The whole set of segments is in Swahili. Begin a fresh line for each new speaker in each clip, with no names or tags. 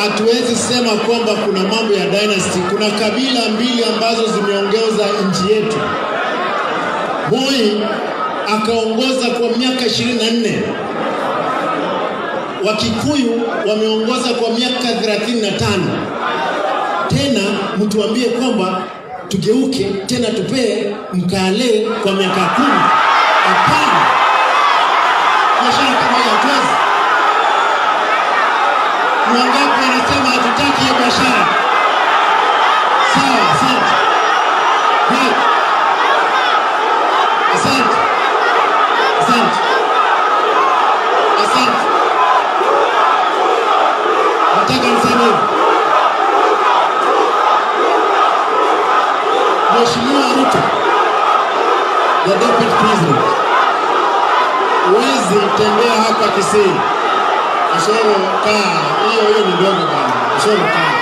Hatuwezi sema kwamba kuna mambo ya dynasty. Kuna kabila mbili ambazo zimeongoza nchi yetu. Moi akaongoza kwa miaka 24. Wakikuyu wameongoza kwa miaka 35. Tena mtuambie kwamba tugeuke tena tupee Mkale kwa miaka 10? Hapana, biashara kama hiyo hatuwezi. Ni wangapi wanasema hatutaki hiyo biashara? Sawa, asante. Right. Asante. Asante. Asante. Nataka niseme hivi. Mheshimiwa Ruto, the Deputy President, huwezi tembea hapa Kisii. Osoro, kaa. Hiyo hiyo ni ndogo bana. Osoro, kaa.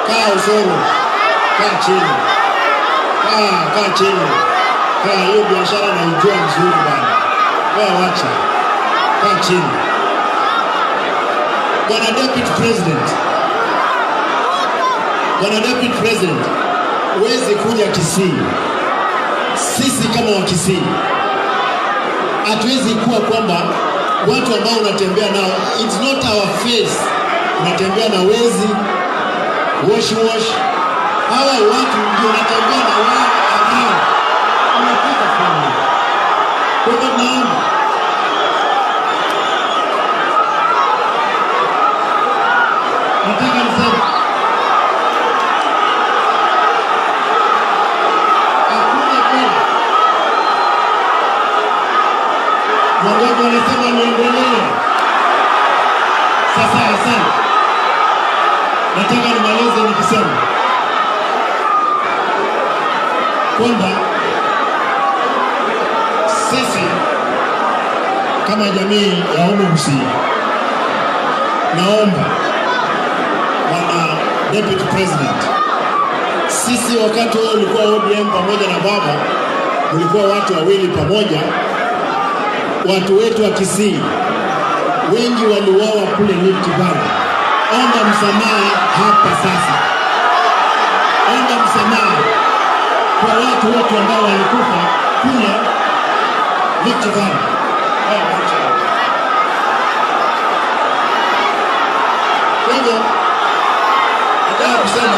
Kaa Osoro. Kaa chini. Kaa, kaa chini. Kaa, hiyo biashara naijua mzuri bana. Wewe wacha. Kaa chini. Bwana Deputy President. Bwana Deputy President, huwezi kuja Kisii. Sisi kama wa Kisii hatuwezi kuwa kwamba watu ambao unatembea nao, it's not our face. Unatembea na wezi, wash wash. Hawa watu ndio unatembea na wao ambao unataka kufanya. Kwa hivyo naomba nataka niseme hakuna kweli. Wangapi wanasema niendelee? Sasa asante. Nataka nimalize nikisema kwamba sisi kama jamii ya Omogusii, naomba Bwana Deputy President, sisi wakati wewe ulikuwa ODM pamoja na baba, mlikuwa watu wawili pamoja. Watu wetu wa Kisii wengi waliuawa kule Rift Valley. Omba msamaha hapa sasa, omba msamaha kwa watu wote ambao walikufa kule Rift Valley. Kwa hivyo nataka kusema